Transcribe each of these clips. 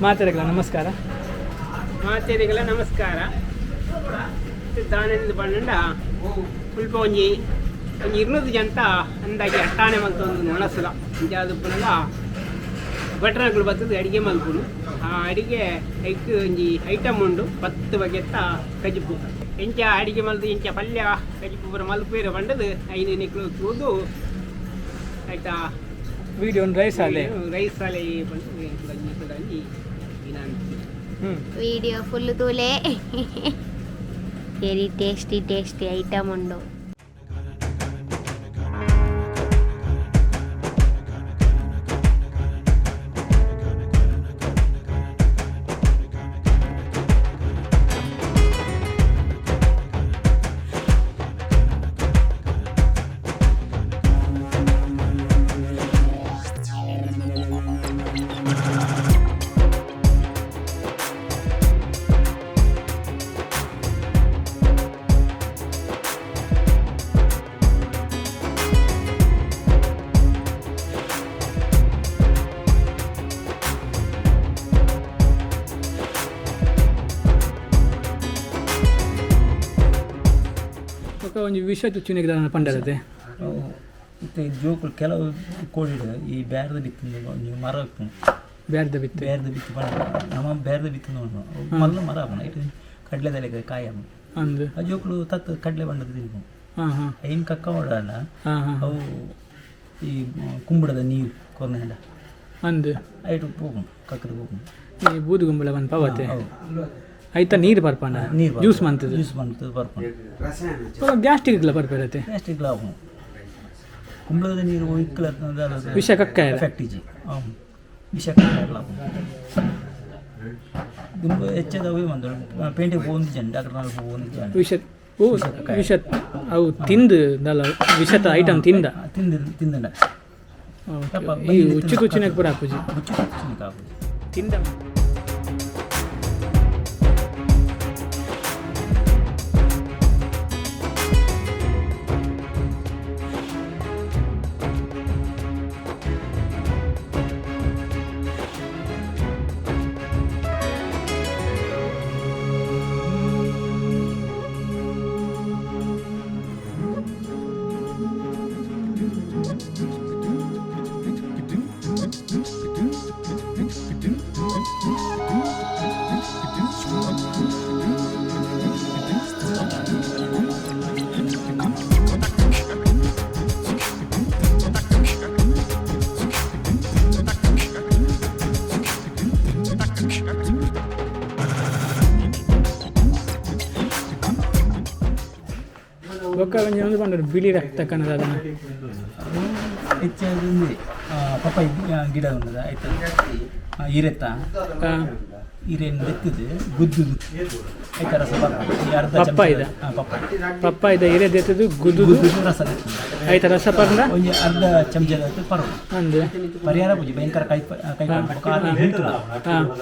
ಮಾತೆರೆಗ್ಲ ನಮಸ್ಕಾರ. ಮಾತೆರೆಗಳ ನಮಸ್ಕಾರ. ದಾನೆಂದು ಪಂಡ ಮುಲ್ಪ ಒಂಜಿ ಒಂಜಿ 200 ಜಂತ ಅಂದಾಜಿ ಅಟ್ಟಾಣೆ ಮಲ್ತೊಂದು ಒಣಸುಲ ಇಂಚಾದ್ ಪುನಗ ಭಟ್ರನಕುಲು ಬತ್ತದು ಅಡಿಗೆ ಮಲ್ಪುನು. ಆ ಅಡಿಗೆ ಐಕ್ ಒಂಜಿ ಐಟಮ್ ಉಂಡು, 10 ಬಗೆತ್ತ ಕಜಿಪು. ಎಂಚ ಅಡಿಗೆ ಮಲ್ತು, ಎಂಚ ಪಲ್ಯ ಕಜಿಪು ಪೂರ ಮಲ್ಪುವೆರ್ ಪಂಡದು ಐನು ನಿಕ್ಲು ತೂದು ಆಯ್ತಾ. ವಿಡಿಯೋ ರೈಸ್ ಆಲೆ. ರೈಸ್ ಆಲೆ ಪಂಡ ಒಂಜಿ ವಿನಂತಿ. ವಿಡಿಯೋ ಫುಲ್ ತೂಲೆ, ವೆರಿ ಟೇಸ್ಟಿ ಟೇಸ್ಟಿ ಐಟಮ್ ಉಂಡು. ಬೊಕ ಒಂಜಿ ವಿಷ ಚುಚ್ಚುನಿಗೆ ದಾನ ಪಂಡರತೆ. ಇತ್ತೆ ಜೋಕುಲು ಕೆಲವು ಕೋಡಿಡ್ ಈ ಬ್ಯಾರದ ಬಿತ್ತು ಒಂಜಿ ಮರ ಇಪ್ಪುಂಡು. ಬ್ಯಾರ್ದ ಬಿತ್ತು. ಬೇರ್ದ ಬಿತ್ತು ಪಂಡ ನಮ ಬೇರ್ದ ಬಿತ್ತು ನೋಡುವ ಮಲ್ಲ ಮರ ಆಪುಂಡು, ಐಟ್ ಕಡಲೆ ತಲೆಗೆ ಕಾಯಿ ಆಪುಂಡು. ಅಂದ್. ಆ ಜೋಕುಲು ತತ್ತು ಕಡಲೆ ಬಂಡದ ತಿನ್ಪುಂಡು. ಹಾಂ ಹಾಂ ಐನ್ ಕಕ್ಕ ಮಾಡಲ್ಲ. ಹಾಂ ಹಾಂ ಅವು ಈ ಕುಂಬಳದ ನೀರು ಕೊರ್ನೆಂಡ ಅಂದ್. ಐಟ್ ಪೋಪುಂಡು, ಕಕ್ಕದ ಪೋಪುಂಡು. ಈ ಬೂದುಗುಂಬಳ ಬಂದು ಪವತೆ. ಅವು. ಐತ ನೀರು ಬರ್ಪಂಡ. ನೀರು. ಜ್ಯೂಸ್ ಮಂತದ. ಜ್ಯೂಸ್ ಮಂತದ ಬರ್ಪುಂಡು. ಗ್ಯಾಸ್ಟ್ರಿಕ್ಲ ಬರ್ಪೇರತೆ. ಪ್ಲಾಸ್ಟಿಕ್ ಆಪುಂಡು. ಕುಂಬಳದ ನೀರು ಇಕ್ಕಲ. ವಿಷ ಕಕ್ಕಾಯರ. ಎಫೆಕ್ಟ್ ಇಜ್ಜಿ, ಅವು ವಿಷ ಕಕ್ಕಾಯರ್ಲ ಆಪುಂಡು. ದುಂಬು ಹೆಚ್ಚದ ಅವೇ ಬಂದು ಪೇಂಟೆಗೆ ಪೋವೊಂದಿಜ್ಜಂಡ್, ಡಾಕ್ಟರ್ ನಾಲ್ ಪೋವೊಂದಿಜ್ಜಂಡ್. ವಿಷ, ಓ ವಿಷ ಅವು ತಿಂದು ದಲ್ಲ, ವಿಷದ ಐಟಮ್ ತಿಂದ. ತಿಂದು ತಿಂದಂಡ. ಈ ಉಚ್ಚು ತುಚ್ಚಿನಾಗ ಪೂರ ಆಪುಜಿ. ಉಚ್ಚು ತುಚ್ಚುನಿಕ್ ಆಪುಜಿ. ತಿಂದ. ಬೊಕ್ಕ ಒಂಜಿ ಒಂದು ಪಂಡರು ಬಿಳಿ ರಕ್ತ ಕಣದ ಅದನ್ನ. ಹೆಚ್ಚಾಗಿ ಒಂದೇ ಪಪ್ಪಾಯಿ ಗಿಡ ಉಂಡದ ಆಯ್ತು, ಇರೆತ್ತ ಇರೆನ್ ದೆತ್ತುದು ಗುದ್ದುದು ಐತ ರಸ ಬರ್ಪುಂಡು. ಈ ಅರ್ಧ ಚಮಚ ಪಪ್ಪಾಯಿದ? ಪಪ್ಪಾಯಿ. ಪಪ್ಪಾಯಿದ ಇರೆ ದೆತ್ತದು ಗುದ್ದುದು. ಗುದ್ದುದು ರಸ ದೆತ್ತುದು. ಐತ ರಸ ಪರ್ಂಡ. ಒಂಜಿ ಅರ್ಧ ಚಮಚದ ಪರವು. ಅಂದ್. ಪರಿಹಾರ ಪೂಜೆ ಭಯಂಕರ ಕೈ ಕೈ ಕಾಲು ಹಿಡಿತು.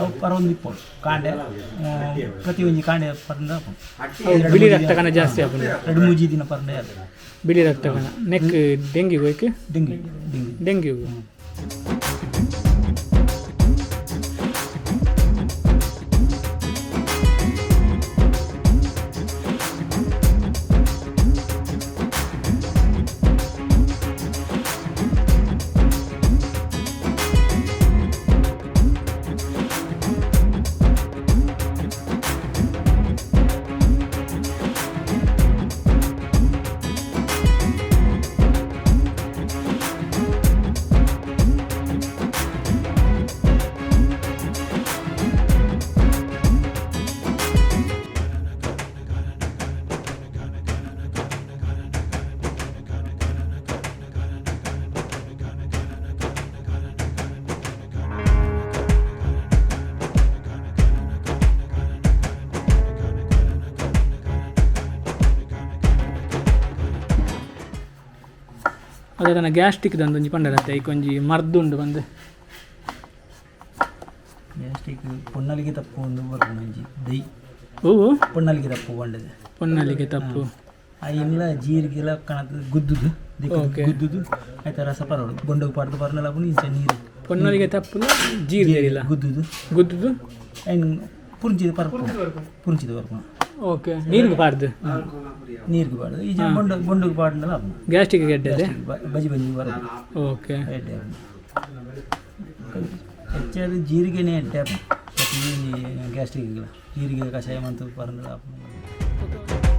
ಅವು ಪರವೊಂದು ಇಪ್ಪೊಡು ಕಾಂಡೆ, ಪ್ರತಿ ಒಂಜಿ ಕಾಂಡೆ ಪರಂದ ಆಪುಂಡು. ಅವು ಬಿಳಿ ರಕ್ತ ಕಣ ಜಾಸ್ತಿ ಆಪುಂಡು. ರಡ್ಡ್ ಮೂಜಿ ದಿನ ಪರಂಡ ಅದು. ಬಿಳಿ ರಕ್ತ ಕಣ ನೆಕ್ ಡೆಂಗ್ಯೂ ಹೋಯ್ಕೆ. Dengue dengue. ಡೆಂಗ್ಯೂ. ಅದನ್ನ ಗ್ಯಾಸ್ಟ್ರಿಕ್ ದಂದೊಂಜಿ ಪಂಡರತ್ತೆ, ಐಕೊಂಜಿ ಒಂಜಿ ಮರ್ದುಂಡು ಬಂದು. ಗ್ಯಾಸ್ಟ್ರಿಕ್ ಪೊನ್ನಲಿಗೆ ತಪ್ಪು ಒಂದು ಬರ್ಪುಂಡು ಒಂಜಿ ದೈ. ಹೂವು. ಪೊನ್ನಲಿಗೆ ತಪ್ಪು ಪಂಡದು. ಪೊನ್ನಲಿಗೆ ತಪ್ಪು. ಐನ್ಲ ಜೀರಿಗೆಲ ಕಣತ್ ಗುದ್ದುದು ದಿಕ್ಕುದು. Okay. ಗುದ್ದುದು ಐತ ರಸ ಪರವಡು ಬೊಂಡಗ್ ಪಾಡ್ದು ಪರ್ನಲ ಆಪುಂಡು. ಇಂಚ ನೀರು ಪೊನ್ನಲಿಗೆ ತಪ್ಪುಲ ಜೀರಿಗೆ ಇಲ್ಲ. ಗುದ್ದುದು. ಗುದ್ದುದು. ಐನ್ ಪುಂಚಿದ ಪರ್ಪು, ಪುಂಚಿದ ಪರ್ಪುನ. ಓಕೆ, ನೀರಿಗೆ ಪಾಡ್ದು. ನೀರಿಗೆ ಪಾಡುದು. ಈ ಬೊಂಡು ಬೊಂಡುಗೆ ಪಾಡ್ದಲ್ಲ. ಗ್ಯಾಸ್ಟ್ರಿಕ್ ಗೆಡ್ಡೆ. ಬಜಿ ಬಜಿ ಬರೋದು. ಎಡ್ಡೆ ಆಪುಂಡು. ಹೆಚ್ಚಾದ್ ಜೀರಿಗೆನೇ ಎಡ್ಡೆ ಆಪುಂಡು. ಪ್ರತಿ ಗ್ಯಾಸ್ಟ್ರಿಕ್ ಜೀರಿಗೆ ಕಷಾಯ ಮಂತು ಪರಂದಲ ಆಪುಂಡು.